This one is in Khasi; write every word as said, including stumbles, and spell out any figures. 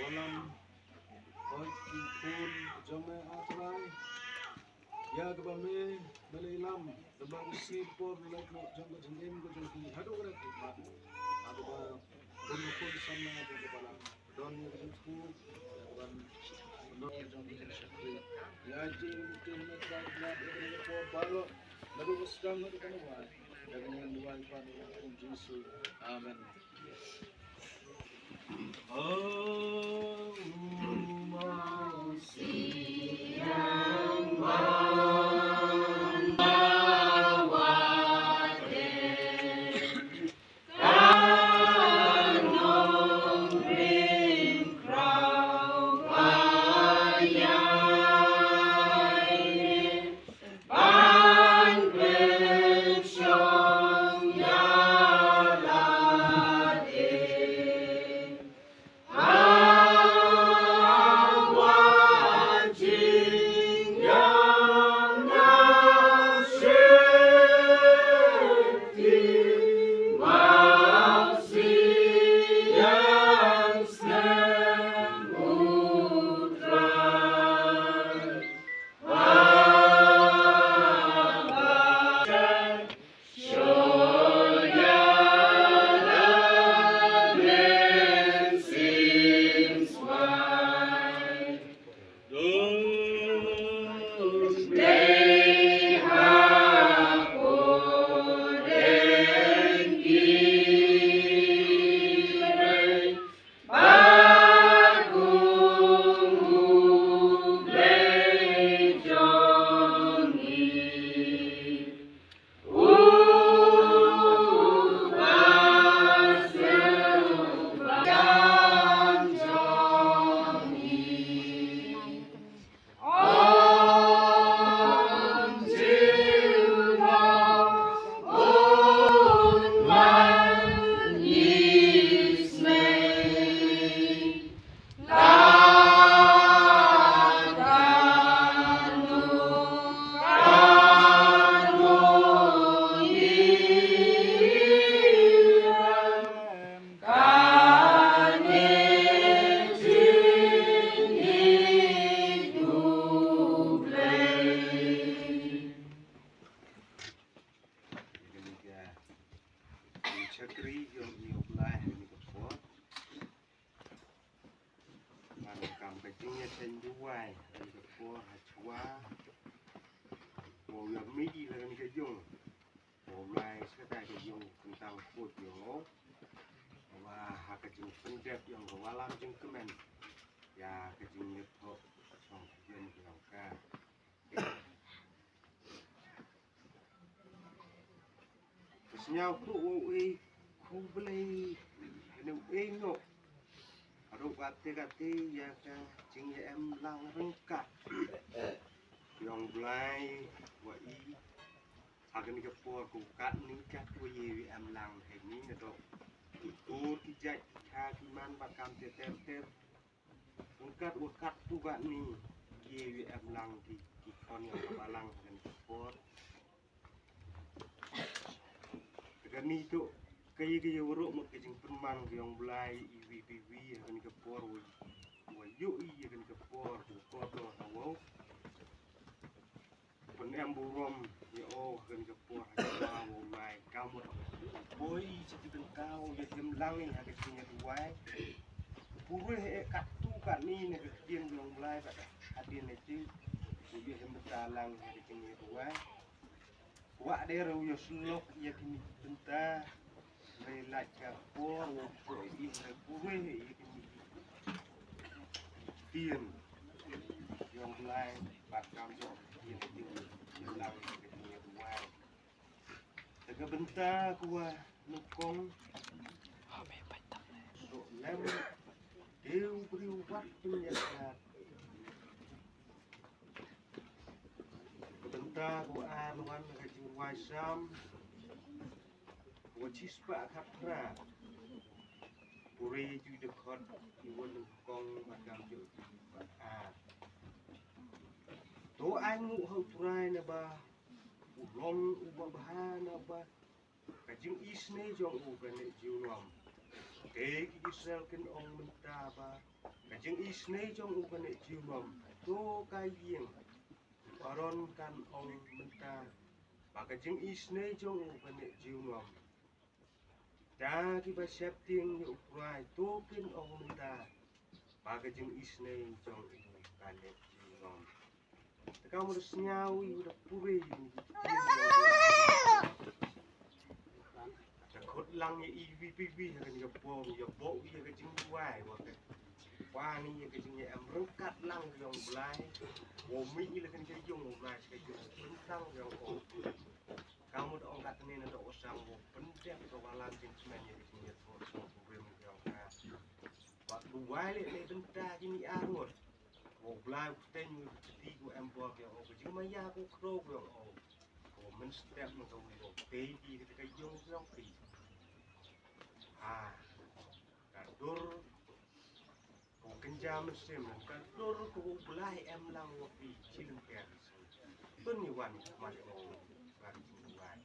wallam, hoi ki khun jong me, A Trai. Ïa kaba me, me la ïalam, da ba u sir por u lait noh jong ka jingim ka jong ki haduh katta katne. Haduh ba bun u khun samla jong ka balang. Don ïa ka jingkyrkhu, ïa ka ban don ïa jong ki jingshakri. Ïa jingkyrkhu me Trai, ïa ka jingkyrkhu baroh. Naduh ba sdang haduh ban wan. Ïa ka jingduwai ban wan kum Jisu. Amen. Shakri ïa u Blei ha kane ka por. Ngan kam ka jingïaseng duwai ha kane ka por ha shuwa. Ko ïa mih ïa kane ka jong. Ko Blei sa ka jong tang put jong o. Wa ha ka jingpyndep jong ka wallam jingkmen. Ïa ka jingïathoh shong kmen jong ka. Ka sñiaw kruh u ei khublei ne u ei noh. Haduh katte katte ïa ka jingïaem lang ryngkat. Ïong Blei wa i. Ha kane ka por ko katni kat wa i em lang heini naduh ki tur ki jait ki kha ki man ba kam te ter ter. Ryngkat wa katto katne ki ïa em lang ki, ki khon ïa ka balang ha kane ka por. Kane to ka ïa ka ïa waroh mut ka jingpynman ka ïong Blai iwi pa iwi ha kane ka por wa, wa ïohi ïa kane ka por, ka por to ha wow. Pynem burom ïa o ha kane ka por ha ka ba u Blai ka mut. Boi sa ki tyngka u ïa hem lang ïa ha ka jingïaduwai. Pure eh katto katne na ka ktien jong u Blai bad hadien na ti u ïa hem bynta lang ïa ha ka jingïaduwai. Wah, dei ruh ïa shlok ïa kine ki bynta. Re lait ka por, ngam shu ïa re pure ïa kine ki ktien jong U Blai, bad kam jong ki ktien jong U Blai, ïa kine ki ruwai. Te ka bynta ka wa nyngkong, to lem dei u briew wat pynïaid. Ka bynta ka wa ar wan ka jingruwai Salm, ka wa shispah khatphra. Pure ïa ki dkhot, ki wa nyngkong bad kam jong ki wa ar. To ai nguh ha U Trai naba u long uba bha, naba ka jingisynei jong u ka neh junom. Te ki Israel kin ong mynta ba ka jingisynei jong u ka neh junom. To ka ïing u Aron kan ong mynta ba ka jingisynei jong u ka neh junom. Da kiba sheptieng ïa U Trai to kin ong mynta ba ka jingisynei jong u ka neh junom. Te ka mut sngew ïa u da pure ïa u. Da khot lang ïa iwei pa iwei ha kane ka por, ïa bok ïa ka jingduwai wa ka. Wa ngi ïa ka jingïaem ryngkat lang ïa U Blai. Wa mih ïa la kane ka ïung U Blai, ka ïung ryngkat ïa U. Ka mut ong katne na da u sang wa pyndep ka wa lam jingkmen ïa ka jingïathuh sha U Blai ïa ka. Wa duwai leh leh bynta kine ar ngut. Wa U Blai u kyrteng u kti u em bor ïa u, ka jingmaïa u kro ïa u. Ka wa mynstep na ka wi u tei ki ka ka ïung ïa u ki. Ha. Ka dur ka wa kynja mynsiem, ka dur ka wa U Blai em lang wa ki chilynter. Tun ni wan ma le ong ka jingduwai.